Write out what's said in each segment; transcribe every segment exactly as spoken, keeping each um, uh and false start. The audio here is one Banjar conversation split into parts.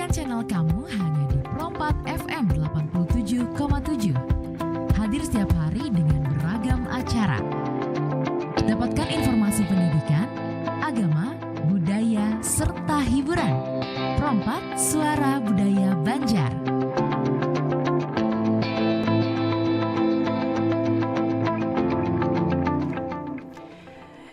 Channel kamu hanya di Pro empat F M delapan puluh tujuh koma tujuh. Hadir setiap hari dengan beragam acara. Dapatkan informasi pendidikan, agama, budaya, serta hiburan. Pro empat, Suara Budaya Banjar.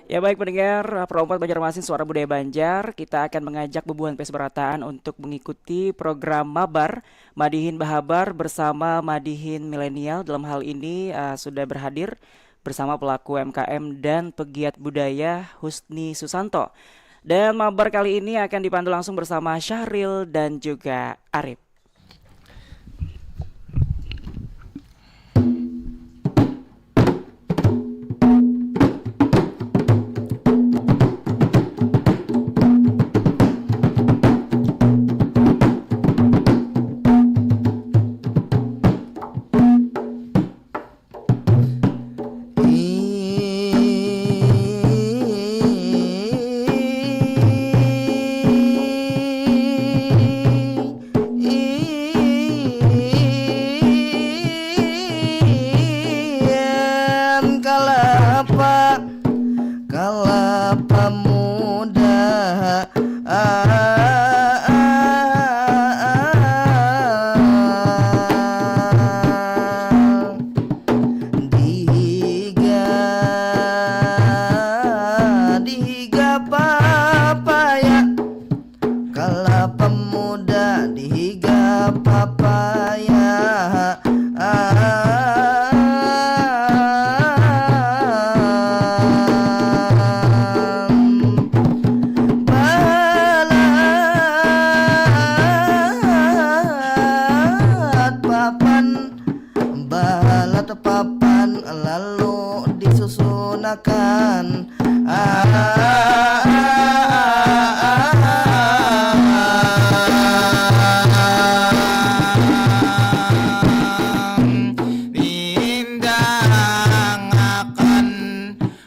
Ya, baik pendengar, Pro empat Banjarmasin Suara Budaya Banjar, kita akan mengajak bubuhan P S Barataan untuk mengikuti program Mabar, Madihin Bahabar bersama Madihin Milenial. Dalam hal ini, eh, sudah berhadir bersama pelaku U M K M dan pegiat budaya Husni Susanto. Dan Mabar kali ini akan dipandu langsung bersama Syahril dan juga Arif. Iyan kalapa, kalapa muda, ah, ah, ah, ah. Dihiga, dihiga papaya. Kalapa muda dihiga papaya. Balat papan, balat papan lalu disusunakan. Nindangakan.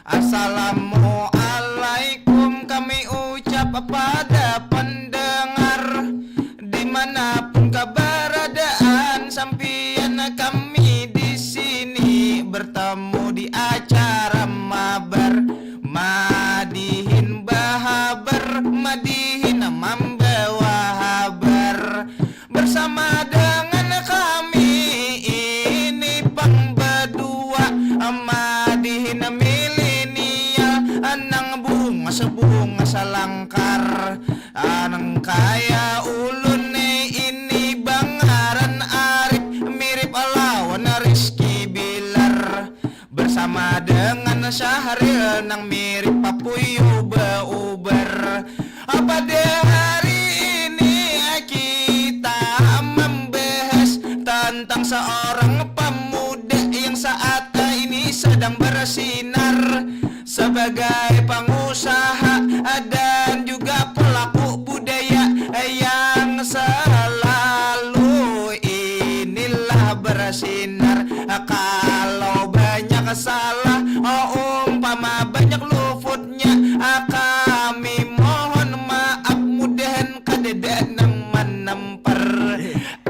Assalamualaikum kami ucap pada pendengar dimanapun keberadaan sampian, kami di sini bertemu di acara mabar. Madihin bahabar, madihin mambawa habar. Bersama dengan kami ini pang badua, madihin milenial, nang bungas-bungas langkar. Nang kaya ulun ni ini bangaran Arif, mirip lawan Rizky Bilar. Bersama dengan Syahril nang mirip papuyu beuber. Pada hari ini kita membahas tentang seorang pemuda yang saat ini sedang bersinar sebagai pengusaha dan juga pelaku budaya yang selalu inilah bersinar. Kalau banyak salah, oh, umpama banyak luputnya, ah, kami mohon maaf, mudahan kadada nang manamper.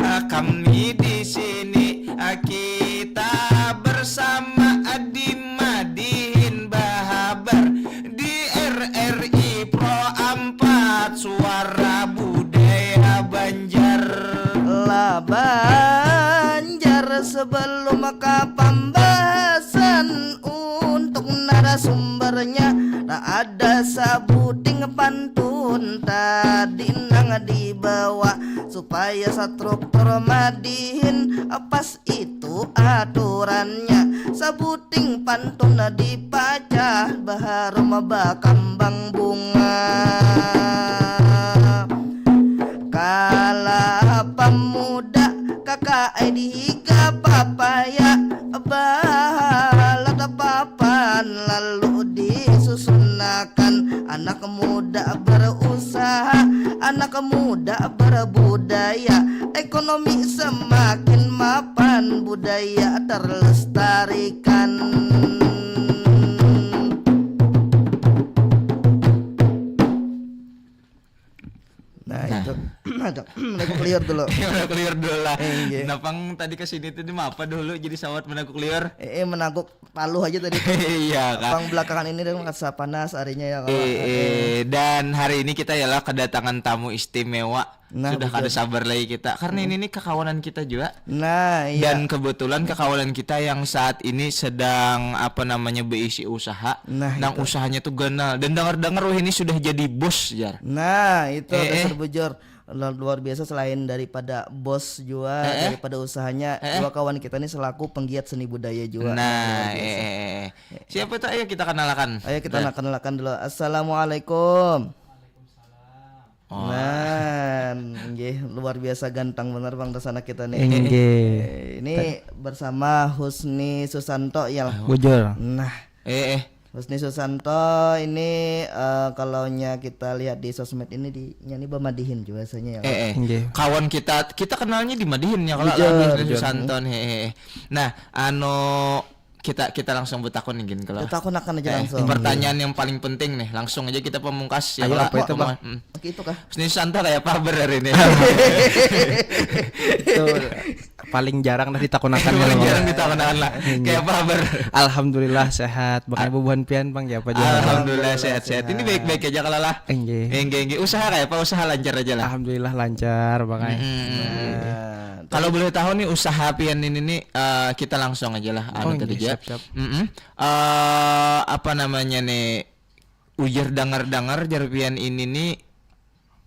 Ah, kami di sini, ah, kita bersama, ah, di Madihin Bahabar di R R I Pro empat Suara Budaya Banjar. Lah Banjar, sebelum ka pambahasan untuk narasumbernya, nah, ada sabuting pantun tadi nang dibawa supaya struktur madihin pas itu aturannya. Sabuting pantun dipacah baharum bakambang bunga. Kalapa muda kakaai dihiga papaya, bahalat papan lalu disusunakan. Anak muda berusaha, anak muda berbudaya, ekonomi semakin mapan, budaya terlestarikan. Nah, nah, itu Meneguk liur dulu. Meneguk liur dulu lah. Inggih. Nah, pang tadi ke sini tuh mapa dulu jadi sawat meneguk liur? Eh, eh, meneguk palu aja tadi. Iya, Kak. Pang belakangan ini dengan masa panas harinya ya kalau. Eh, eh, dan hari ini kita ialah kedatangan tamu istimewa. Nah, Sudah betul. Kada sabar lagi kita karena ini nih kakawanan kita juga. Nah, iya. Dan kebetulan kakawanan kita yang saat ini sedang apa namanya berisi usaha. Nah, Nang itu. Usahanya tuh ganal dan dengar-dengar wah ini sudah jadi bos jar. Nah, itu Eh, dasar eh. Bujur. Lu- Luar biasa, selain daripada bos juga, Eh, eh. daripada usahanya, Eh, eh. Dua kawan kita nih selaku penggiat seni budaya juga. Nah, Luar biasa. eh, eh, eh. Siapa tuh? Ayo kita kenalakan. Ayo kita kenalkan dulu. Assalamualaikum. Oh. Nah, nggih, luar biasa ganteng bener Bang Dasana kita nih. Inggih. Eh, ini bersama Husni Susanto ya. Bujur. Nah, Eh, eh. Husni Susanto ini eh, kalau nya kita lihat di sosmed ini di nya ini bamadihin juga rasanya ya. Eh, eh. Inggih. Kawan kita kita kenalnya di Madihin ya kalau Bujur, lawan Husni bujur. Susanto nih. Eh, eh. Nah, anu kita kita langsung betakun nih gin kalau. Kita akan aja Eh, langsung. pertanyaan yang paling penting nih, langsung aja kita pemungkas ya. Ayo, Kak. apa itu, Bang? Hmm. Oke, itu kah? Husni Susanto kayak apa hari ini? Itu paling jarang dah ditakunakan. Paling Bang. jarang ditakunakan lah. Kayak apa kabar? Alhamdulillah sehat. Bang Ibu buhan pian Bang ya apa juga. Alhamdulillah sehat-sehat. Ini baik-baik aja kalau lah. Inggih. Enggak, enggak. Usaha kayak apa? Usaha lancar aja lah. Alhamdulillah lancar Bang. Ai. Mm-mm. Nah, Kalau boleh tahu nih usaha pian ini nih eh, kita langsung aja lah anu Oh, tadi inggih, ya. siap, siap. Mm-mm. Eh, apa namanya nih ujar dangar-dangar jar pian ini nih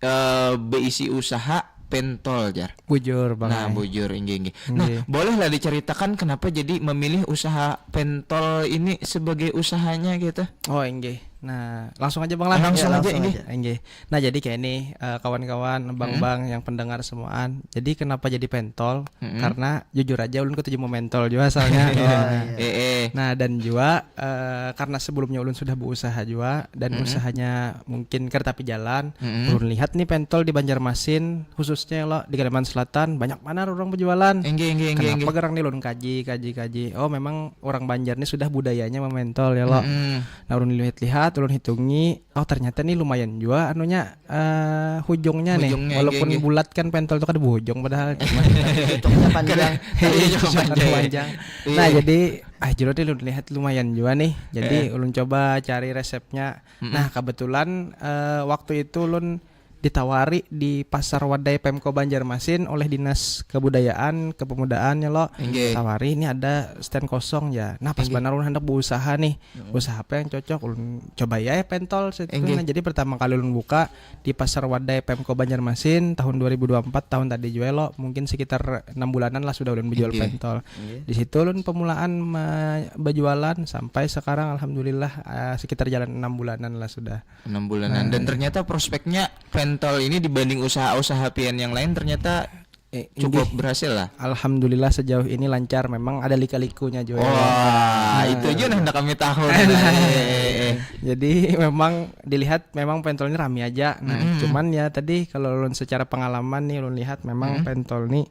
eh, berisi usaha pentol jar. Bujur Bang. Nah, Ai. bujur inggih inggih. Nah, Inggih. Bolehlah diceritakan kenapa jadi memilih usaha pentol ini sebagai usahanya gitu. Oh, inggih. Nah, langsung aja Bang lah. Langsung Ya, aja, langsung inggih. aja. Inggih. Nah, jadi kayak ini eh, kawan-kawan, bang-bang yang pendengar semuaan. Jadi kenapa jadi pentol? Mm-mm. Karena jujur aja ulun ketuju mementol juga soalnya. Oh, iya. Eh, eh. Nah, dan juga eh, karena sebelumnya ulun sudah berusaha juga dan Mm-mm. usahanya mungkin kereta api jalan, Mm-mm. ulun lihat nih pentol di Banjarmasin khususnya lo di Kalimantan Selatan banyak mana orang berjualan. Enggak, enggak, enggak, Kenapa enggak. Gerang nih ulun kaji, kaji, kaji. Oh, memang orang Banjar nih sudah budayanya mementol ya lo. Mm-mm. Nah, ulun lihat-lihat, ulun hitungi, oh ternyata nih lumayan juga anunya eh hujungnya nih. Hujungnya, Walaupun enggak, enggak. Bulat kan pentol tuh kada berujung padahal. Cocoknya panjang. Iya, cuma Cocoknya panjang. panjang. Iya. Nah, jadi ah jero nih ulun lihat lumayan juga nih. Jadi Eh. ulun coba cari resepnya. Mm-mm. Nah, kebetulan eh, waktu itu ulun ditawari di Pasar Wadai Pemko Banjarmasin oleh Dinas Kebudayaan, Kepemudaan ya lo. Inggih. Tawari ini ada stand kosong ya. Nah, pas Inggih. Banar ulun hendak berusaha nih. Usaha apa yang cocok? Ulun coba ya pentol situ. Inggih. Nah, jadi pertama kali ulun buka di Pasar Wadai Pemko Banjarmasin tahun dua ribu dua puluh empat, tahun tadi juga lo. Mungkin sekitar enam bulanan lah sudah ulun berjual Inggih. pentol. Inggih. Di situ ulun pemulaan me- berjualan sampai sekarang alhamdulillah eh, sekitar jalan enam bulanan lah sudah. Enam bulanan. Dan ternyata prospeknya pentol ini dibanding usaha-usaha pian yang lain ternyata Eh, cukup inggih. Berhasil lah. Alhamdulillah sejauh ini lancar. Memang ada lika-likunya juga. Wah, itu aja nah hendak kami tahu. Nah, eh, eh, eh. Jadi memang dilihat memang pentol ini rame aja. Nah, Mm-mm. cuman ya tadi kalau ulun secara pengalaman nih ulun lihat memang Mm-mm. pentol ini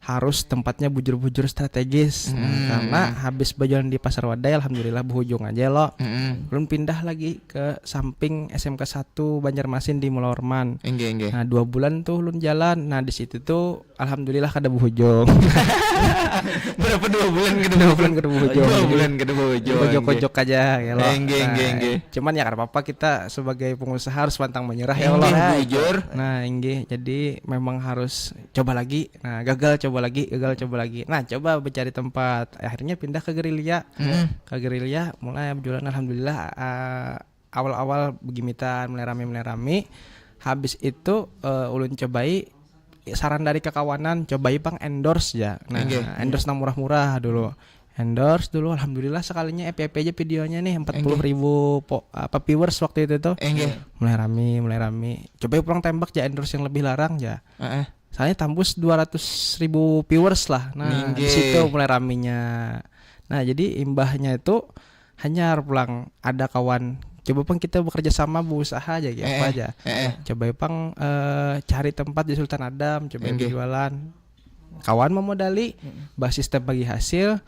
harus tempatnya bujur-bujur strategis. Nah, Mm-mm. karena habis berjualan di Pasar Wadai alhamdulillah berujung aja lo. Mm-mm. Ulun pindah lagi ke samping S M K satu Banjarmasin di Mulawarman. Enggak, enggak. Nah, dua bulan tuh ulun jalan. Nah, di situ tuh alhamdulillah kada berujung. Berapa dua bulan kada Dua bulan kada berujung. Dua Jadi, bulan kada berujung. kojok-kojok aja ya lo. Enggak, enggak, Nah, enggak. Cuman ya kada apa-apa, kita sebagai pengusaha harus pantang menyerah ya Enggak, Allah. bujur. Nah, inggih. Jadi memang harus coba lagi. Nah, gagal coba lagi, gagal coba lagi. Nah, coba mencari tempat. Akhirnya pindah ke Gerilya. Mm-mm. Ke Gerilya mulai berjualan alhamdulillah eh, awal-awal begimitan mulai rame mulai rame. Habis itu eh, ulun cobai saran dari kekawanan, cobai pang endorse ya. Nah, Inggih. Endorse nang murah-murah dulu. Endorse dulu, alhamdulillah sekalinya F Y P aja videonya nih empat puluh ribu po- apa viewers waktu itu tuh. Enggih. Mulai rame, mulai rame. Coba pulang tembak ya endorse yang lebih larang ya. Heeh. Saya tambus dua ratus ribu viewers lah. Nah, di Inggih. Situ mulai ramenya. Nah, jadi imbahnya itu hanyar pulang ada kawan. Coba pang kita bekerja sama berusaha aja gitu Eh, apa eh, aja. eh, eh. Coba pang eh, cari tempat di Sultan Adam, coba Inggih. berjualan. Kawan memodali, bah sistem bagi hasil.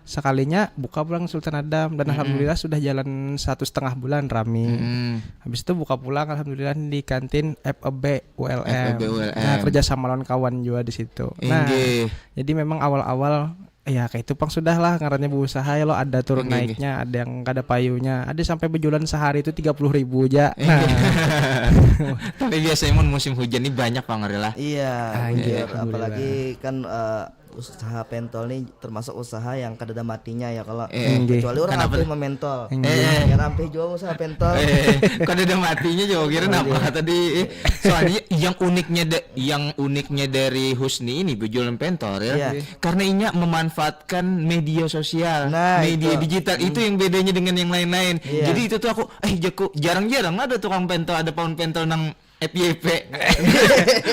Sekalinya buka pulang Sultan Adam dan alhamdulillah sudah jalan satu setengah bulan rami. Mm-mm. Habis itu buka pulang alhamdulillah di kantin F E B U L M. F E B U L M. Nah, kerja sama lawan kawan juga di situ. Nah, Inggih. jadi memang awal-awal ya kayak itu pang sudah lah ngarannya berusaha ya lo, ada turun Inggih, inggih. Naiknya, ada yang kada payunya, ada sampai berjualan sehari itu tiga puluh ribu aja. Nah, Tapi biasanya mun musim hujan nih banyak pang lah. Iya, Ah, bujur. iya, alhamdulillah. Apalagi kan eh, usaha pentol nih termasuk usaha yang kada ada matinya ya kalau Eh, Inggih. kecuali orang Kenapa ampih tuh? Mentol. Inggih. Eh. Kan ampih juga usaha pentol. Eh, kada ada matinya juga kira apa tadi. Eh, soalnya yang uniknya da- yang uniknya dari Husni ini berjualan pentol ya. Iya. Karena inya memanfaatkan media sosial, Nah, media itu. Digital itu yang bedanya dengan yang lain-lain. Iya. Jadi itu tuh aku eh jaku jarang-jarang ada tukang pentol, ada paun pentol nang F Y P.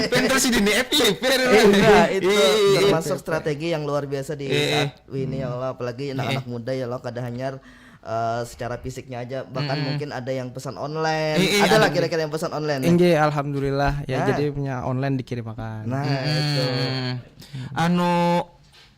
Pentol sih di F Y P. Nah, itu Iya, iya, iya. Termasuk strategi yang luar biasa di Iya. Saat ini ya Allah, apalagi anak-anak muda ya Allah, kada hanyar eh, secara fisiknya aja, bahkan mungkin ada yang pesan online. Eh, eh, Ada lah ada. Kira-kira yang pesan online ya? Inggih, alhamdulillah ya, Nah. Jadi punya online dikirim akan. Nah, itu. Hmm. Anu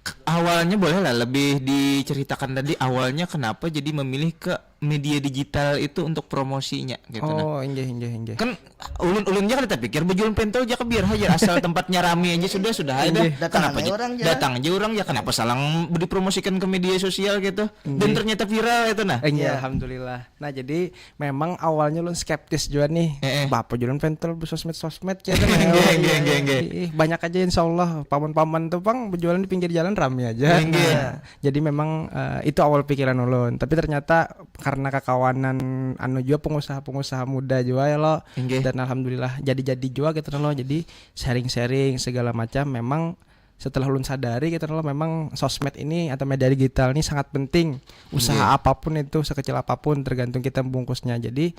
k- awalnya boleh lah lebih diceritakan tadi awalnya kenapa jadi memilih ke media digital itu untuk promosinya gitu nah. Oh, inggih, inggih, inggih. Kan ulun-ulun aja kada terpikir berjualan pentol aja biar aja asal tempatnya rame aja sudah sudah ada. Inggih. Datang Kenapa aja ja- orang ja. Datang aja orang ya kenapa salah dipromosikan ke media sosial gitu. Dan ternyata viral itu nah. Inggih, Iya. alhamdulillah. Nah, jadi memang awalnya ulun skeptis juga nih. Eh, eh. Bapa jualan pentol sosmed-sosmed gitu. Inggih, inggih, inggih, inggih. Ih, banyak aja insya Allah paman-paman tuh pang berjualan di pinggir jalan rame aja. Inggih. Nah, jadi memang eh, itu awal pikiran ulun. Tapi ternyata karena kakawanan anu juga pengusaha-pengusaha muda juga ya lo. Inggih. Dan alhamdulillah jadi-jadi juga gitu loh. Jadi sharing-sharing segala macam memang setelah ulun sadari gitu loh memang sosmed ini atau media digital ini sangat penting. Usaha Inggih. Apapun itu sekecil apapun tergantung kita membungkusnya. Jadi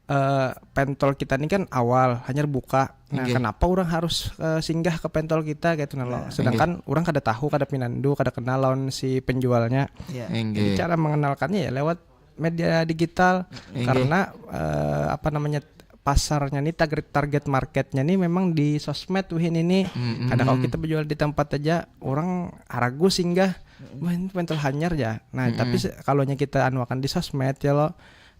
eh, pentol kita ini kan awal hanya buka. Nah, Inggih. Kenapa orang harus eh, singgah ke pentol kita gitu nah lo. Nah. Sedangkan orang kada tahu, kada pinandu, kada kenal lawan si penjualnya. Iya. Jadi Inggih. Cara mengenalkannya ya lewat media digital Inggih. Karena eh, apa namanya pasarnya nih target target marketnya nih memang di sosmed wih ini nih. Mm-mm. Kadang kalau kita berjual di tempat aja orang ragu singgah. Wah, ini pentol hanyar ya. Nah, Mm-mm. Tapi se- kalau kita anuakan di sosmed ya lo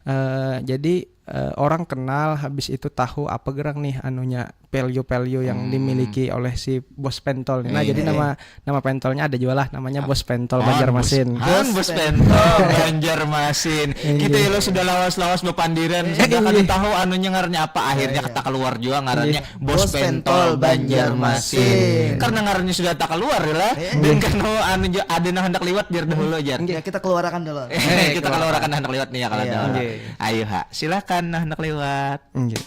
eh, jadi eh, orang kenal habis itu tahu apa gerang nih anunya value-value yang Hmm. dimiliki oleh si bos pentol nih. Nah, Iya. Jadi nama nama pentolnya ada juga lah namanya Bos Pentol Oh, Banjarmasin. Bos, ah, Bos Pentol Banjarmasin. Iya. Kita ya lo sudah lawas-lawas bepandiran, sudah Iya. kada tahu anunya ngarannya apa, akhirnya Iya, iya. kita keluar juga ngarannya Iya. Bos Bos Pentol Pentol Banjarmasin. Banjarmasin. Karena ngarannya sudah tak keluar ya lah. Dan karena anu jo- ada yang hendak liwat biar dahulu aja. Ya kita keluarakan dulu. Eh, kita keluarakan hendak liwat nih ya kalau Iya. ada orang. Oke. Ayo ha, silakan nah hendak liwat. Oke.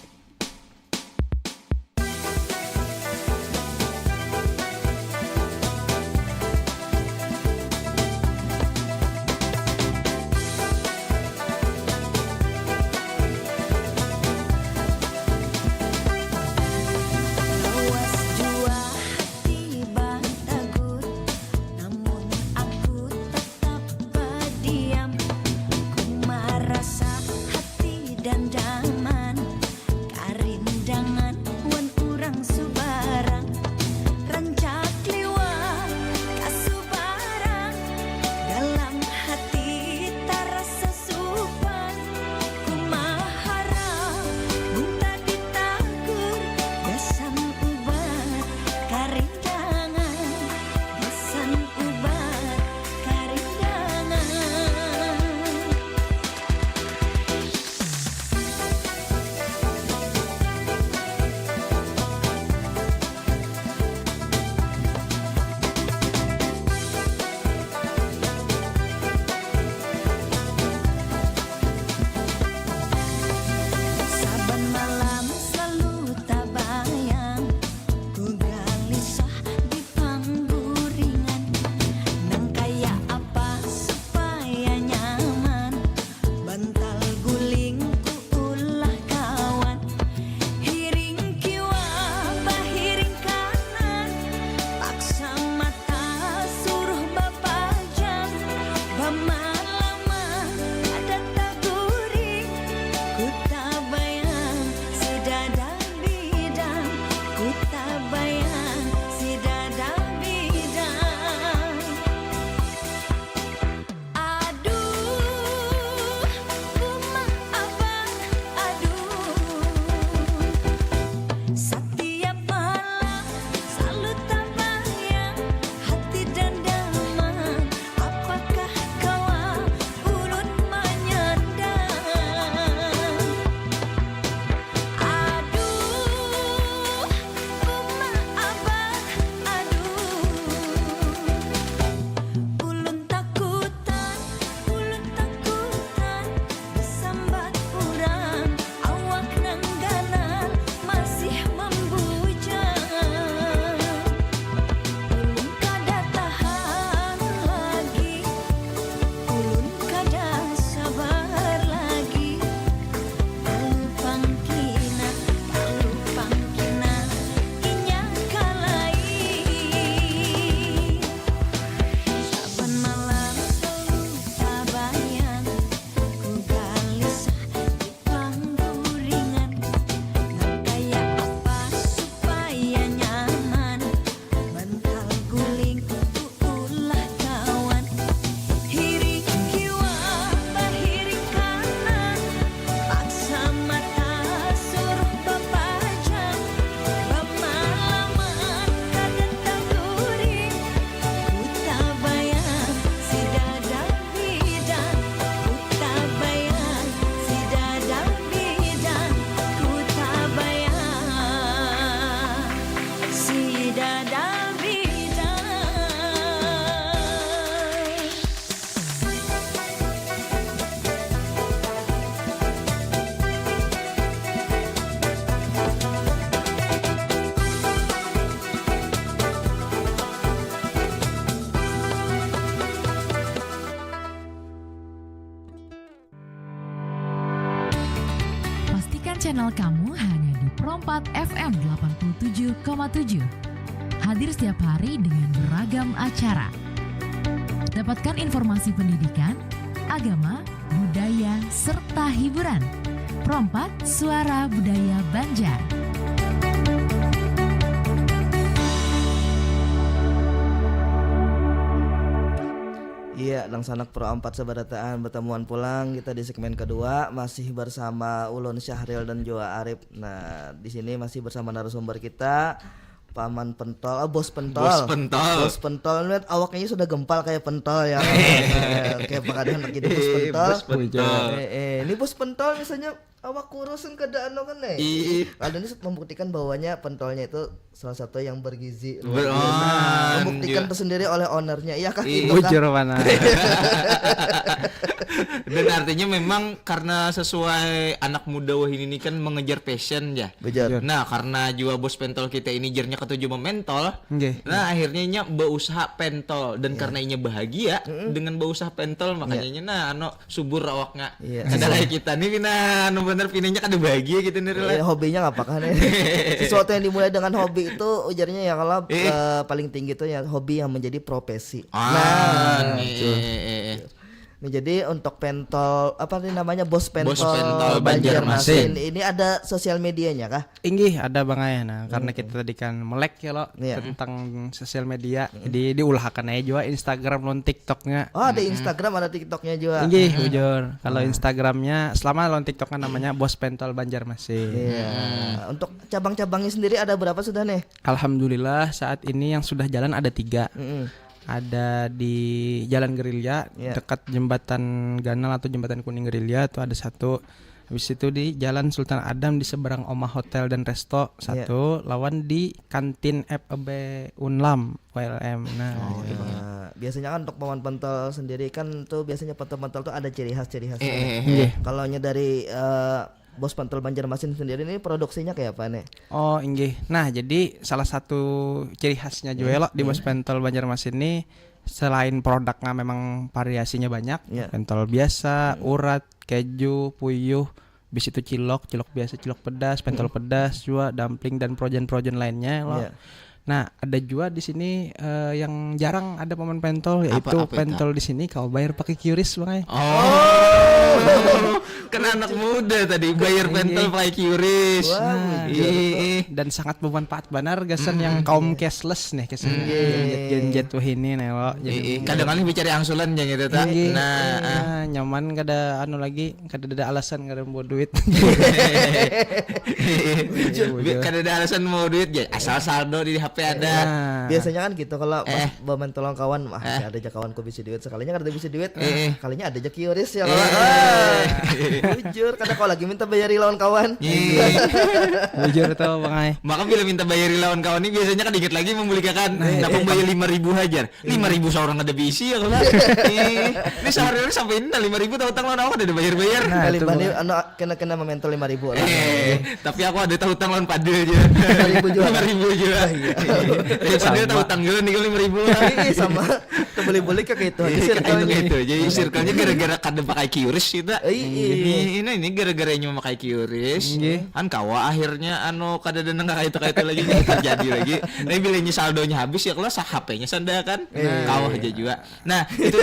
Lawas jua hati batagur, namun aku tetap badiam. Ku marasa hati dandaman, karindangan wan urang subarang. Rancak liwat ka subarang, dalam hati tarasa supan. Ku maharap mun tadi tagur, gasan ubat karindangan, gasan ubat karindangan. Channel kamu hanya di Pro empat F M delapan puluh tujuh koma tujuh. Hadir setiap hari dengan beragam acara. Dapatkan informasi pendidikan, agama, budaya, serta hiburan. Pro empat, Suara Budaya Banjar. Iya, dangsanak Pro empat sabarataan, batamuan pulang kita di segmen kedua, masih bersama ulun Syahril dan jua Arif. Nah, di sini masih bersama narasumber kita, Paman Pentol, oh, Bos Pentol. Bos Pentol. Bos Pentol, lihat awaknya sudah gempal kayak pentol ya. Kayak bakal hendak jadi Bos Eh, Pentol. Bos Pentol. Eh, eh, ini Bos Pentol misalnya awak kurus kan kada anu kan eh. Ih. Lalu ini membuktikan bahwanya pentolnya itu salah satu yang bergizi. Ber- Luar biasa. Ah, Membuktikan iya. tersendiri oleh ownernya. Iya kah Ih. gitu kah? Bujur mana? Dan artinya memang karena sesuai anak muda wahini ini kan mengejar passion ya. Bujur. Nah, karena jua Bos Pentol kita ini jernya ketuju mementol. Nggih. Nah, akhirnya inya berusaha pentol dan karena inya bahagia dengan berusaha pentol makanya inya nah anu subur awaknya. Iya. Kada kayak kita nih pina anu bener pinanya kada bahagia gitu nih Eh, lah. Hobinya apa kan? Sesuatu yang dimulai dengan hobi itu ujarnya ya kalau Eh. eh, paling tinggi itu ya hobi yang menjadi profesi. Ah, nih, eh, eh, eh. Nih, jadi untuk pentol apa nih namanya bos pentol, Bos Pentol Banjarmasin. Banjarmasin. Ini ada sosial medianya kah? Inggih ada bang ayah nah karena kita tadi kan melek ya lo Iya. tentang sosial media jadi diulahakan aja juga Instagram lawan TikToknya. Oh, ada Instagram, ada TikToknya juga. Inggih bujur. Kalau Instagramnya selama lawan TikToknya namanya Bos Pentol Banjarmasin. Iya. Untuk cabang-cabangnya sendiri ada berapa sudah nih? Alhamdulillah saat ini yang sudah jalan ada tiga. Mm-mm. Ada di Jalan Gerilya Iya. dekat jembatan Ganal atau jembatan Kuning Gerilya tuh ada satu. Habis itu di Jalan Sultan Adam di seberang Omah Hotel dan Resto satu, lawan di kantin F E B Unlam U L M. Nah, Nah, biasanya kan untuk paman pentol sendiri kan tuh biasanya pentol-pentol tuh ada ciri khas ciri khasnya. Eh, eh, Kalau nya dari eh, bos pentol Banjarmasin sendiri ini produksinya kayak apa nih? Oh, inggih. Nah, jadi salah satu ciri khasnya juga lo di Bos Pentol Banjarmasin ini selain produknya memang variasinya banyak, Iya. pentol biasa, urat, keju, puyuh, bis itu cilok, cilok biasa, cilok pedas, pentol pedas juga, dumpling dan projen-projen lainnya lo. Iya. Nah, ada juga di sini eh, yang jarang ada paman pentol yaitu Apa, apa itu? Pentol di sini kau bayar pakai QRIS bang ay. Oh. Kan anak muda tadi bayar pentol pakai QRIS. Wah, Ih, ih. Dan sangat bermanfaat benar gasan yang kaum cashless nih, gasan genjet-genjet wah ini nih lo. Jadi Ih, ih. Kadang alih bicara angsulan jangan itu tak. Inggih. Nah, ah. Nah, nyaman kada anu lagi, kada ada alasan kada mau duit. Bi- kada ada alasan mau duit ya. Asal saldo di H P ada. Nah, Biasanya kan gitu kalau pas Eh. baman tolong kawan mah Eh. ada aja kawanku bisi duit sekalinya kada bisi duit Eh. sekalinya ada aja QRIS ya Eh. kalau ah, bujur kada kau lagi minta bayari lawan kawan. Ih. Bujur tuh bang ay. Maka bila minta bayari lawan kawan ini biasanya kan ingat lagi membelikan. Nah, bayar lima ribu hajar. Lima ribu seorang ada bisi ya kalau. Ih, ini sehari-hari sampai ini lima ribu tahu utang lawan awak ada bayar-bayar. Kali bani anu kena kena memental lima ribu lah. Eh, tapi aku ada tahu utang lawan pada aja. Lima ribu juga. Lima ribu juga. Eh, padahal tahu utang juga nih lima ribu lah. Iya sama. Terbeli-beli ke gitu. Iya, Circle kayak ini. gitu. Jadi circle-nya gara-gara kada pakai QRIS kita. Iya. Ini ini ini gara-gara nyu pakai QRIS. Kan kawa akhirnya anu kada ada nang kayak itu kayak itu lagi jadi terjadi lagi. Tapi bila ini saldonya habis ya kalau sah H P-nya sanda kan. Kawa aja juga. Nah, itu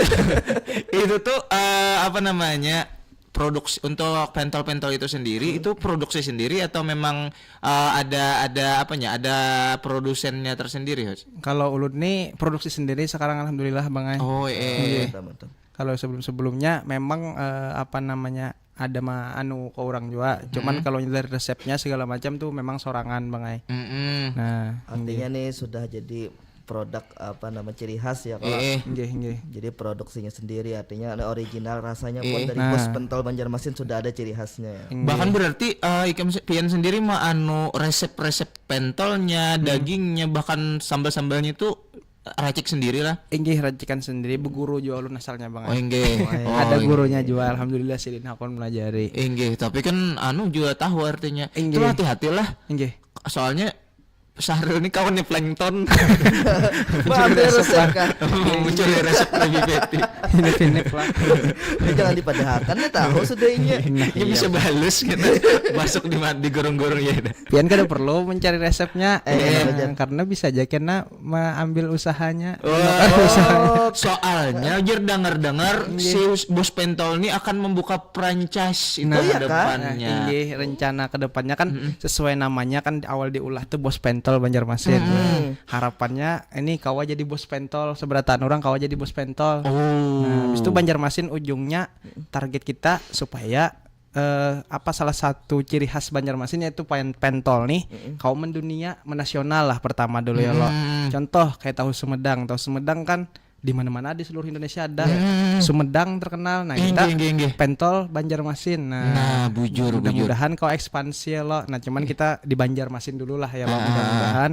itu tuh eh, apa namanya? Produksi untuk pentol-pentol itu sendiri itu produksi sendiri atau memang eh, ada ada apanya? Ada produsennya tersendiri, Hos? Kalau ulun nih produksi sendiri sekarang alhamdulillah bang ay. Oh, eh. Mantap, mantap. Kalau sebelum-sebelumnya memang eh, apa namanya ada mah anu ke orang juga. Cuman kalau dari resepnya segala macam tuh memang sorangan bang ay. Mm-mm. Nah, Artinya nih sudah jadi produk apa nama ciri khas ya kalau Eh, eh. nggih nggih. jadi produksinya sendiri artinya ada original rasanya pun Eh. dari Nah. bos pentol Banjarmasin sudah ada ciri khasnya ya. Nggih. Bahkan berarti eh, ikam se- pian sendiri mah anu resep-resep pentolnya, dagingnya, bahkan sambal-sambalnya itu racik sendiri lah. Inggih racikan sendiri beguru juga ulun asalnya bang. Oh, inggih. Oh, Ada inggih. Gurunya juga alhamdulillah sidin hakun melajari. Inggih, tapi kan anu juga tahu artinya. Inggih. Itu hati-hatilah. Inggih. Soalnya Sahrul ni kawannya plankton. Mengambil resep kah? Mencuri resep lebih Betty. Ini finip lah. Ini jangan dipadahakan ya, tahu sudah ini. Ya bisa balus gitu. Masuk di ma- di gorong-gorong ya dah. Pian kada perlu mencari resepnya Eh, eh, kenapa aja? Karena bisa aja kena mengambil usahanya. Oh, soalnya jir dengar-dengar si bos pentol ni akan membuka franchise itu Oh, iya, ke Kak. Nah, depannya. Inggih, rencana ke depannya kan sesuai namanya kan di awal diulah tuh bos pentol Banjarmasin. Harapannya ini kawa jadi bos pentol, seberataan orang kawa jadi bos pentol. Oh. Nah, habis itu Banjarmasin ujungnya target kita supaya eh, apa salah satu ciri khas Banjarmasin yaitu pen- pentol nih kawa mendunia, menasional lah pertama dulu ya lo. Contoh kayak tahu Sumedang, tahu Sumedang kan di mana-mana di seluruh Indonesia ada. Sumedang terkenal, nah kita Inggih, inggih, inggih. Pentol Banjarmasin. Nah, Nah, bujur, bujur. Mudah-mudahan kau ekspansi ya lo. Nah, cuman kita di Banjarmasin dulu lah ya lo. Ah. Mudah-mudahan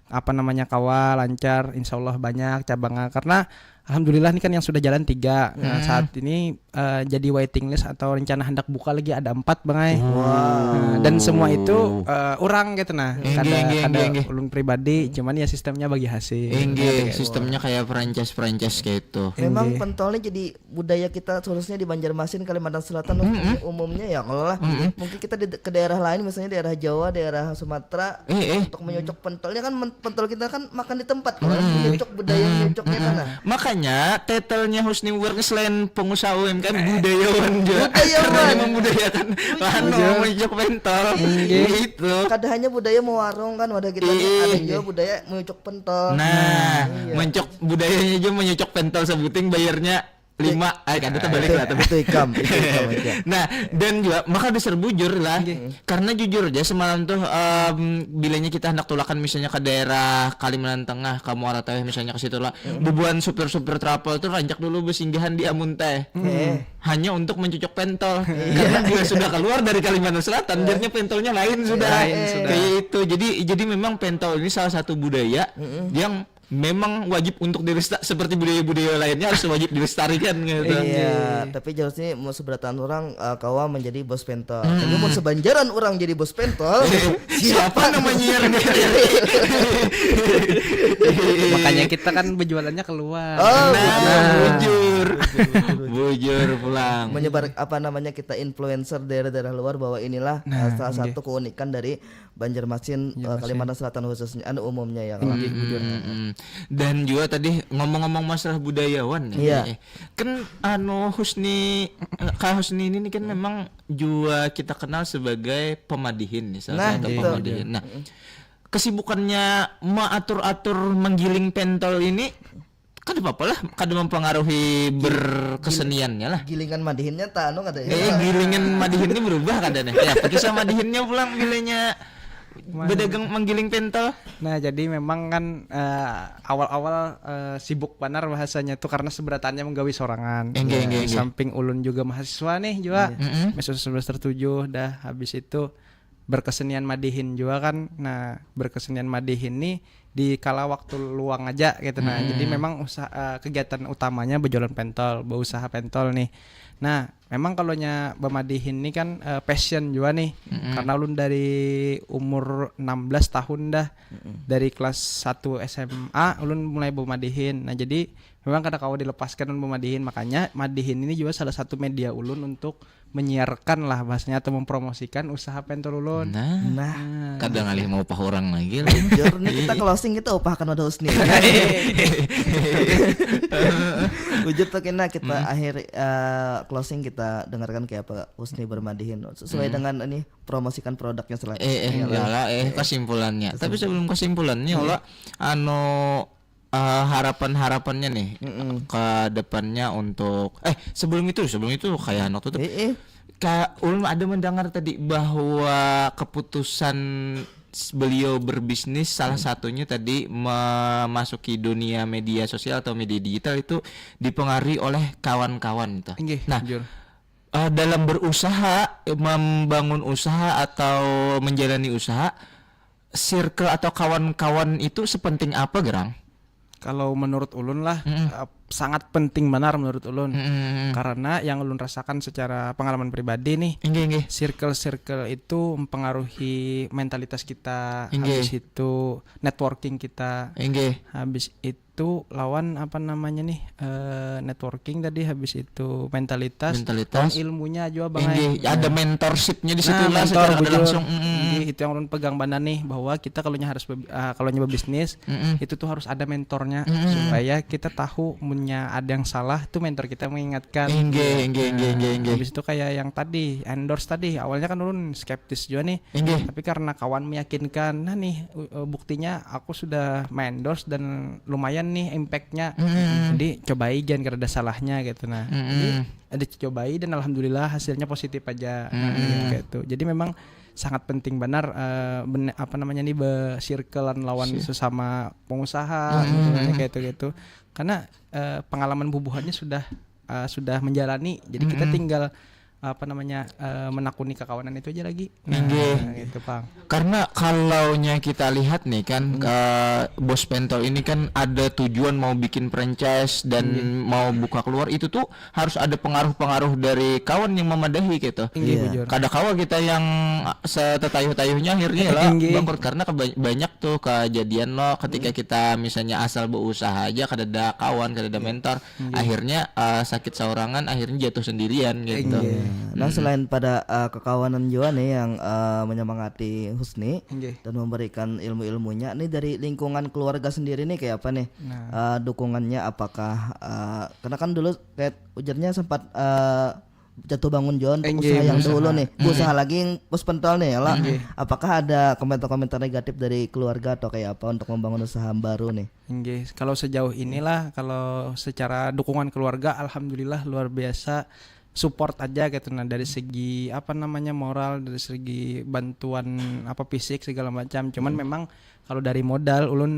apa namanya kawa lancar, insya Allah banyak cabangnya karena alhamdulillah ini kan yang sudah jalan tiga. Nah, saat ini eh, jadi waiting list atau rencana hendak buka lagi ada empat bangai. Nah, dan semua itu eh, orang gitu nah. Inggih, Kada inggih, kada inggih, inggih. Ulun pribadi, cuman ya sistemnya bagi hasil. Inggih, sistemnya kayak franchise-franchise kayak itu. Memang Inggih. pentol ini jadi budaya kita, khususnya di Banjarmasin, Kalimantan Selatan, umumnya ya kalau lah. Mungkin kita di, ke daerah lain, misalnya daerah Jawa, daerah Sumatera, Eh, eh. untuk menyocok pentolnya kan men- pentol kita kan makan di tempat, kalau menyocok budaya menyocoknya kan. Nah. Makanya title-nya Husni Mubarak ini selain pengusaha U M K M, budayawan juga. Budayawan. Karena dia membudayakan lahan mau menyocok pentol. Gitu. Kada hanya budaya mewarung kan, wadah kita Iya. ada juga budaya menyocok pentol. Nah, menyocok budayanya aja menyocok pentol sebuting bayarnya lima. Ay, kada terbalik lah. Itu ikam, itu ikam aja. Nah, dan juga maka dasar bujur lah. Karena jujur aja semalam tuh em, bilanya kita hendak tulakan misalnya ke daerah Kalimantan Tengah, ke Muara Taweh misalnya ke situ lah. Bubuhan supir-supir travel tuh rancak dulu bersinggahan di Amuntai. Hanya untuk menyocok pentol. Karena dia sudah keluar dari Kalimantan Selatan, jadinya pentolnya lain sudah. Lain sudah. Kayak itu. Jadi jadi memang pentol ini salah satu budaya yang memang wajib untuk dilestarikan seperti budaya-budaya lainnya harus wajib dilestarikan gitu. Iya, tapi jelas ini mau seberataan orang eh, kawa menjadi bos pentol. Tapi mau sebanjaran orang jadi bos pentol, Siapa namanya yang Makanya kita kan berjualannya keluar. Oh, Nah, bujur. Bujur pulang. Menyebar apa namanya kita influencer daerah-daerah luar bahwa inilah Nah, eh, salah iya. satu keunikan dari Banjarmasin, eh, Banjarmasin. Kalimantan Selatan khususnya, anu umumnya ya. Inggih, bujur. Mm-mm. Dan juga tadi ngomong-ngomong masalah budayawan nih, Iya. eh, kan anu Husni, eh, Kak Husni ini nih kan memang juga kita kenal sebagai pemadihin nih, salah Nah, satu gitu. Pemadihin. Nah, kesibukannya mengatur-atur menggiling pentol ini kada apa-apa lah, kada mempengaruhi berkeseniannya lah. Gilingan madihinnya tak anu kada ya. Eh, gilingan madihin ini berubah kada nih? Ya, apa kisah madihinnya pulang bilanya berdagang menggiling pentol? Nah, jadi memang kan eh, awal-awal eh, sibuk banar bahasanya tuh karena seberatannya menggawi sorangan. Inggih, Ya, inggih, di inggih. Samping ulun juga mahasiswa nih juga. Mm-mm. Masuk semester tujuh dah, habis itu berkesenian madihin juga kan. Nah, berkesenian madihin nih di kala waktu luang aja gitu nah. Jadi memang usaha eh, kegiatan utamanya berjualan pentol, berusaha pentol nih. Nah, memang kalau nya bemadihin nih kan eh, passion juga nih. Karena ulun dari umur enam belas tahun dah. Dari kelas satu S M A ulun mulai bemadihin. Nah, jadi memang kada kawa dilepaskan ulun bemadihin. Makanya madihin ini juga salah satu media ulun untuk menyiarkan lah bahasanya atau mempromosikan usaha pentol ulun. Nah, Nah, kada ngalih mau upah orang lagi lah. Bujur nih kita closing kita upahkan wadah Husni. Bujur tuh kena kita akhir eh, closing kita dengarkan kayak apa Husni bermadihin sesuai dengan ini promosikan produknya selanjutnya. Eh, eh, Ya, ya lah, eh, kesimpulannya. Tapi sebelum kesimpulannya, Ola, anu eh, harapan-harapannya nih ke depannya untuk eh sebelum itu sebelum itu kayak anak tuh Eh, eh. Ka, ulun ada mendengar tadi bahwa keputusan s- beliau berbisnis salah satunya tadi memasuki dunia media sosial atau media digital itu dipengaruhi oleh kawan-kawan itu. Inggih, Nah, jujur. eh, dalam berusaha, membangun usaha atau menjalani usaha, circle atau kawan-kawan itu sepenting apa, Gerang? Kalau menurut ulun lah, mm-mm, eh, sangat penting benar menurut ulun. Mm-mm. Karena yang ulun rasakan secara pengalaman pribadi nih, inggih, inggih, circle-circle itu mempengaruhi mentalitas kita, inggih, habis itu networking kita, inggih, habis itu lawan apa namanya nih, eh, networking tadi, habis itu mentalitas, mentalitas, lawan ilmunya juga bang. Inggih, ada mentorshipnya di situ lah, mentor, secara bujur, langsung. Mm-mm. Inggih, itu yang ulun pegang benar nih, bahwa kita kalau harus be- uh, kalau nyoba bisnis, mm-mm, itu tuh harus ada mentornya, mm-mm, supaya kita tahu munnya ada yang salah tuh mentor kita mengingatkan. Inggih, inggih, inggih, inggih, inggih. Habis itu kayak yang tadi endorse tadi, awalnya kan ulun skeptis juga nih. Inggih. Tapi karena kawan meyakinkan, nah nih, uh, uh, buktinya aku sudah endorse dan lumayan nih impactnya. Mm-mm. Jadi cobai, jangan kira ada salahnya gitu. Nah, mm-mm, jadi ada cobai dan alhamdulillah hasilnya positif aja. Nah, mm-mm, gitu. Jadi memang sangat penting benar, eh, bene- apa namanya nih, becirclean lawan sesama pengusaha, mm-mm, gitu, kayak itu gitu. Karena, eh, pengalaman bubuhannya sudah, eh, sudah menjalani, jadi kita, mm-mm, tinggal apa namanya, eh, menakuni kekawanan itu aja lagi. Nah, inggih, gitu pang. Karena kalaunya kita lihat nih kan, hmm, eh, Bos Pentol ini kan ada tujuan mau bikin franchise dan, inggih, mau buka keluar, itu tuh harus ada pengaruh-pengaruh dari kawan yang memadahi gitu. Inggih, iya, bujur. Kada kawa kita yang setetayuh-tayuhnya akhirnya lah, inggih, bangkrut karena keba- banyak tuh kejadian lo ketika, hmm, kita misalnya asal berusaha aja, kada ada kawan, kada ada, iya, mentor, inggih, akhirnya, eh, sakit saurangan, akhirnya jatuh sendirian gitu. Inggih. Nah, hmm, selain pada, eh, kekawanan juga nih yang, eh, menyemangati Husni, inggih, dan memberikan ilmu-ilmunya nih, dari lingkungan keluarga sendiri nih kayak apa nih? Nah. Eh, dukungannya apakah, eh, karena kan dulu kayak ujarnya sempat, eh, jatuh bangun juga untuk, inggih, usaha yang berusaha dulu nih. Hmm. Usaha lagi yang Bos Pentol nih ya lah. Inggih. Apakah ada komentar-komentar negatif dari keluarga atau kayak apa untuk membangun usaha baru nih? Inggih, kalau sejauh inilah, kalau secara dukungan keluarga, alhamdulillah luar biasa support aja gitu. Nah, dari segi apa namanya, moral, dari segi bantuan apa fisik segala macam. Cuman, hmm, memang kalau dari modal ulun,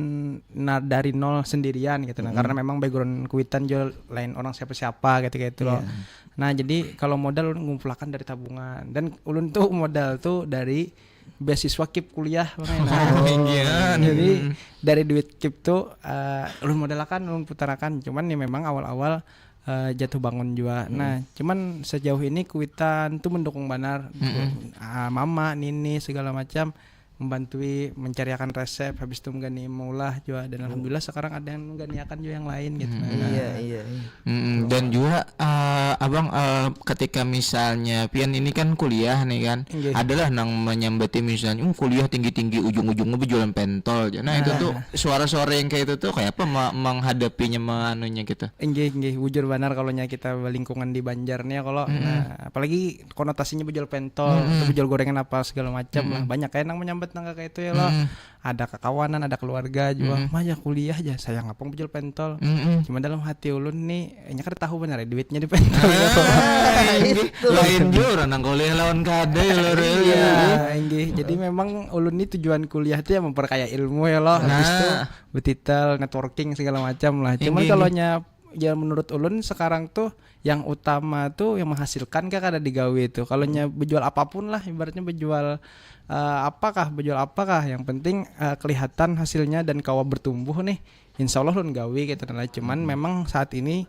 nah, dari nol sendirian gitu. Nah, hmm, karena memang background kuitan juga lain orang siapa-siapa gitu, kayak itu loh. Iya. Nah, jadi kalau modal ulun ngumpulakan dari tabungan, dan ulun tuh modal tuh dari beasiswa kip kuliah makanya. Nah, oh, inggian, jadi, hmm, dari duit kip tuh, eh, ulun modalakan, ulun putarakan. Cuman ya memang awal-awal, eh, jatuh bangun jua. Hmm. Nah, cuman sejauh ini kuitan tuh mendukung banar. Hmm. Ah, mama, nini segala macam membantui mencariakan resep, habis itu menggani maulah jua, dan, hmm, alhamdulillah sekarang ada yang mengganiakan juga yang lain gitu. Hmm. Nah. Iya, iya, iya. Mm-mm. Betul. Dan juga, eh, abang, eh, ketika misalnya pian ini kan kuliah nih kan, inggih, adalah nang menyambati misalnya, "Uh, kuliah tinggi-tinggi, ujung-ujungnya berjualan pentol aja." Nah, itu, nah, tuh suara-suara yang kayak itu tuh kayak apa ma- menghadapinya, menganunya gitu? Inggih, inggih, bujur banar kalau nya kita lingkungan di Banjar nih ya kalau, mm-mm, nah, apalagi konotasinya berjual pentol, mm-mm, atau berjual gorengan apa segala macam lah. Mm-mm. Banyak kayak nang menyambat nang kayak itu ya loh. Mm-mm. Ada kakawanan, ada keluarga jua. Mm-mm. Mah ya kuliah aja, sayang apa bejual pentol. Mm-mm. Cuma dalam hati ulun nih, nya kada tahu benar ya duitnya di pentol. Ah, inggih. Lain jua orang nang kuliah lawan kada ya, lho, Ril, ya. Iya, inggih. Jadi memang ulun nih tujuan kuliah tuh ya memperkaya ilmu ya loh. Habis itu, nah, betitel, networking segala macam lah. Cuman, inggih, kalau nya ya menurut ulun sekarang tuh yang utama tuh yang menghasilkan kah kada digawe tuh. Kalau nya bejual apapun lah, ibaratnya bejual, eh, apakah, bejual apakah, yang penting, eh, kelihatan hasilnya dan kawa bertumbuh nih, insya Allah ulun gawe gitu. Nah, cuman, hmm, memang saat ini,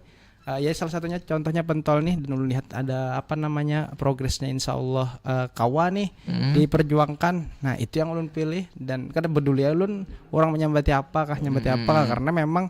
eh, ya salah satunya contohnya pentol nih, dan ulun lihat ada apa namanya progresnya, insya Allah, eh, kawa nih, hmm, diperjuangkan. Nah, itu yang ulun pilih dan kada peduli ya ulun orang menyambati apakah, nyambati, hmm, apakah, karena memang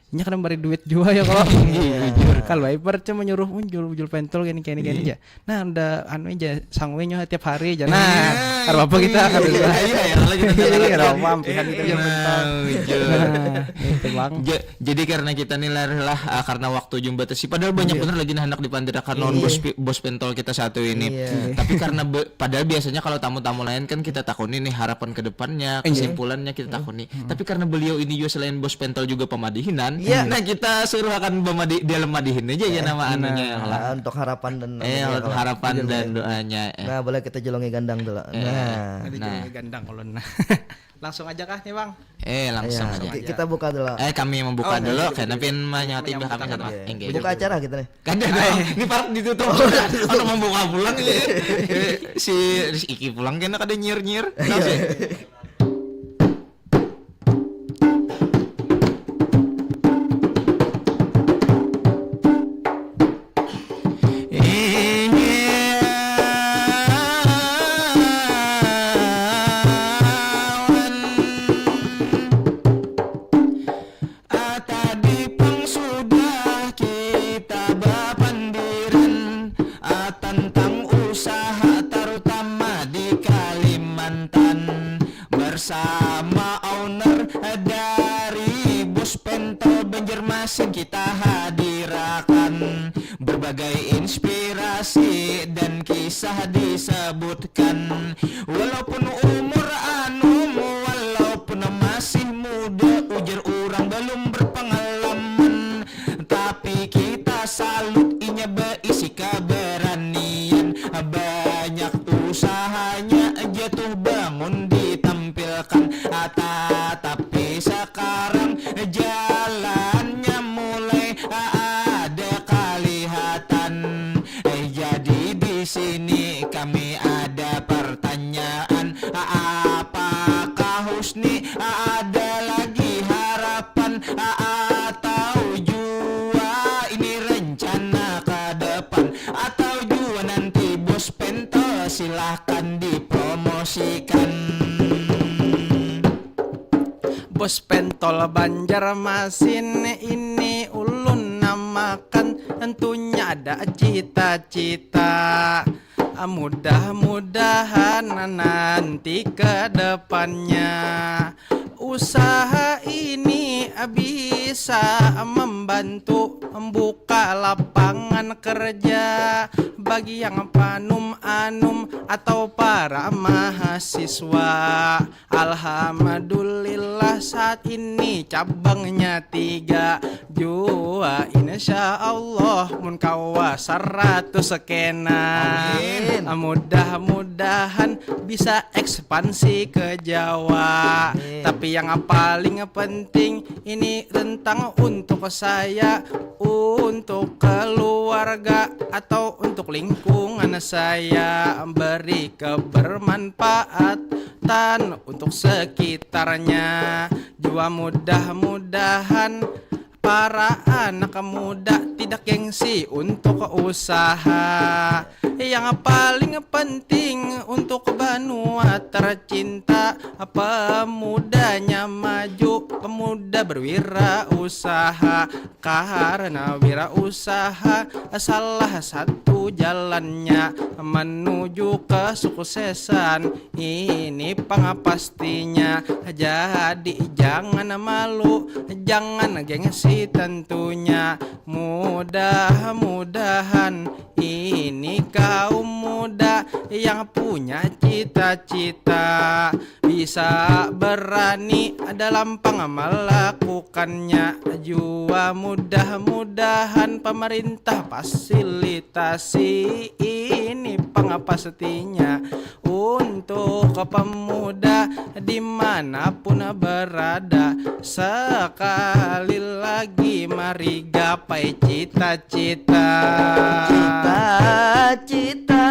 inya kada memberi duit jua ya kalau. Iya, bujur. Kalau ibaratnya menyuruh, "Mun jual, jual pentol gini, gini, gini, iya, aja." Nah, udah anu aja, sangwe nyoha tiap hari aja. Nah, iya, kada apa-apa kita, iya, kada apa-apa. Iya, iya, lagi kita, iya, kada apa-apa, ampihan kita jual pentol. Nah, bujur. Nah, itu bang. Ja- jadi karena kita nih lah, lah, ah, karena waktu jumpa sih, padahal banyak, iya, bener lagi nah anak di Pantura karena lawan, iya, bos pi- bos pentol kita satu ini. Iya. Tapi karena be- padahal biasanya kalau tamu-tamu lain kan kita takuni nih harapan ke depannya, iya, kesimpulannya kita, iya, takuni. Mm-mm. Tapi karena beliau ini juga selain bos pentol juga pemadihinan, iya, nah, kita suruh akan bemadi- dalam madihin aja ya, eh, nama anunya ya, nah, lah. Untuk harapan dan, eh, anunya, untuk kalau harapan, iya, dan, iya, doanya, eh. Nah, boleh kita julungi gandang dulu. Eh, nah. Ada, nah, julungi gandang ulun. Nah. Langsung aja kah nih, Bang? Eh, langsung, iya, aja. Ki- kita buka dulu. Eh, kami membuka, oh, dulu, iya, karena, iya, pian menyambut kami, menyambut kami sama. Iya. Enggak, buka, enggak, acara kita nih. Kada, eh, dong. Ini parak ditutup. Oh, ditutup. Orang membuka pulang ini. Si Rizky pulang kena kada nyiar-nyiar. Iya. Nah, sih. Jantan bersama owner dari Bos Pentol Banjarmasin kita hadirakan berbagai inspirasi dan kisah disebutkan. Walaupun umur anum, walaupun masih muda, ujar orang belum berpengalaman. Tapi kita salut inya beisi keberanian. Banyak usahanya jatuh bangun ditampilkan. Tatapi sekarang jalannya mulai ada kelihatan. Jadi di sini kami ada pertanyaan. Apakah Husni ada lagi harapan? Atau jua ini rencana ke depan? Atau jua nanti Bos Pentol silahkan dipromosikan. Bos Pentol Banjarmasin ini ulun namakan, tentunya ada cita-cita. Mudah-mudahan nanti ke depannya usaha ini bisa membantu membuka lapangan kerja bagi yang panum-anum atau para mahasiswa. Alhamdulillah, saat ini cabangnya tiga jua, insya Allah mun kawa saratus kena. Amin. Mudah-mudahan bisa ekspansi ke Jawa. Amin. Tapi yang paling penting ini tentang untuk saya, untuk keluarga, atau untuk lingkungan saya, beri kebermanfaatan untuk sekitarnya. Jua mudah-mudahan para anak muda tidak gengsi untuk usaha. Yang paling penting untuk banua tercinta, pemudanya maju, pemuda berwirausaha. Karena wirausaha salah satu jalannya menuju kesuksesan. Ini pang pastinya. Jadi jangan malu, jangan gengsi tentunya. Mudah-mudahan ini kaum muda yang punya cita-cita bisa berani dalam pang melakukannya. Jua mudah-mudahan pemerintah fasilitasi ini pang pastinya untuk pemuda dimanapun berada. Sekali lagi mari gapai cita-cita. Cita-cita.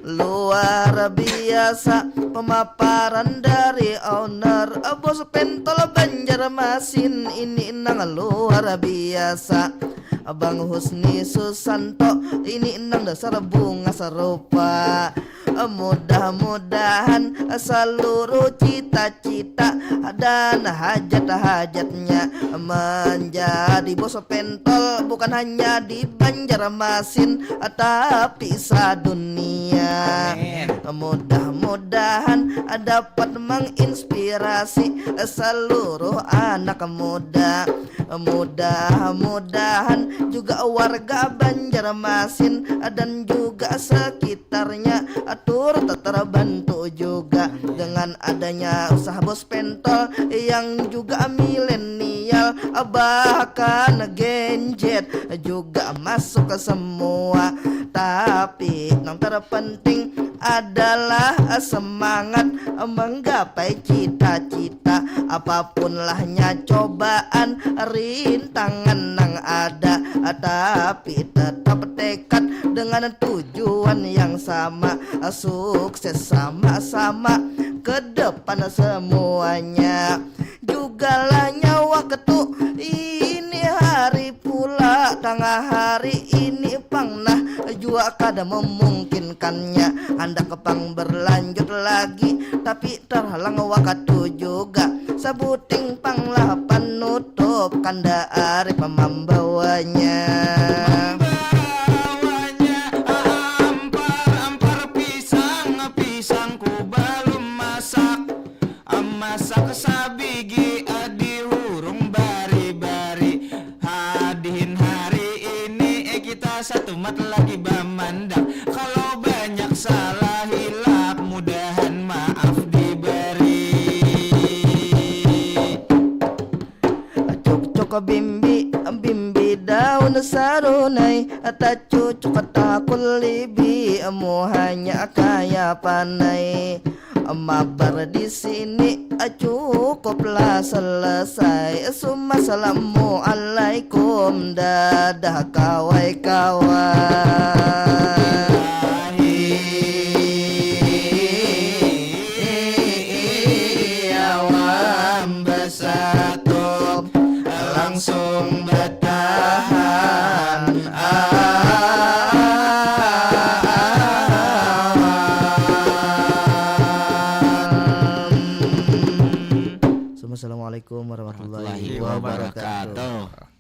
Luar biasa pemaparan dari owner Bos Pentol Banjarmasin ini nang luar biasa. Abang Husni Susanto ini nang dasar bungas rupa. Mudah-mudahan seluruh cita-cita dan hajat-hajatnya menjadi Bos Pentol bukan hanya di Banjarmasin tapi sadunia. Amin. Mudah-mudahan dapat menginspirasi seluruh anak muda. Mudah-mudahan juga warga Banjarmasin dan juga sekitarnya turut terbantu juga dengan adanya usaha Bos Pentol yang juga milenial, bahkan Gen Z juga masuk ke semua. Tapi yang terpenting adalah semangat menggapai cita-cita. Apapun lahnya cobaan, rintangan yang ada, tapi tetap tekad dengan tujuan yang sama. Sukses sama-sama ke depan semuanya. Jugalah nyawa ketu, ini hari pula tengah hari ini pang nah jua kada memungkinkannya. Handak pang berlanjut lagi, tapi terhalang waktu juga. Sabuting pang lah panutup Kanda Arif mambawanya. Bawanya ampar-ampar pisang, pisangku balum masak. Masak sabigi dihurung bari-bari. Hadihin hari ini eh kita satumat lagi bamandang. Kalau banyak salah hilap mudahan maaf diberi. Cukcuk bimbi, bimbi daun sarunai, tacucuk takul libi, muhanya kaya panai. Mabar di sini cukuplah selesai. Summa salamu alaikum, dadah kawai-kawai. Awam bersatu langsung bertahan. Assalamualaikum warahmatullahi wabarakatuh.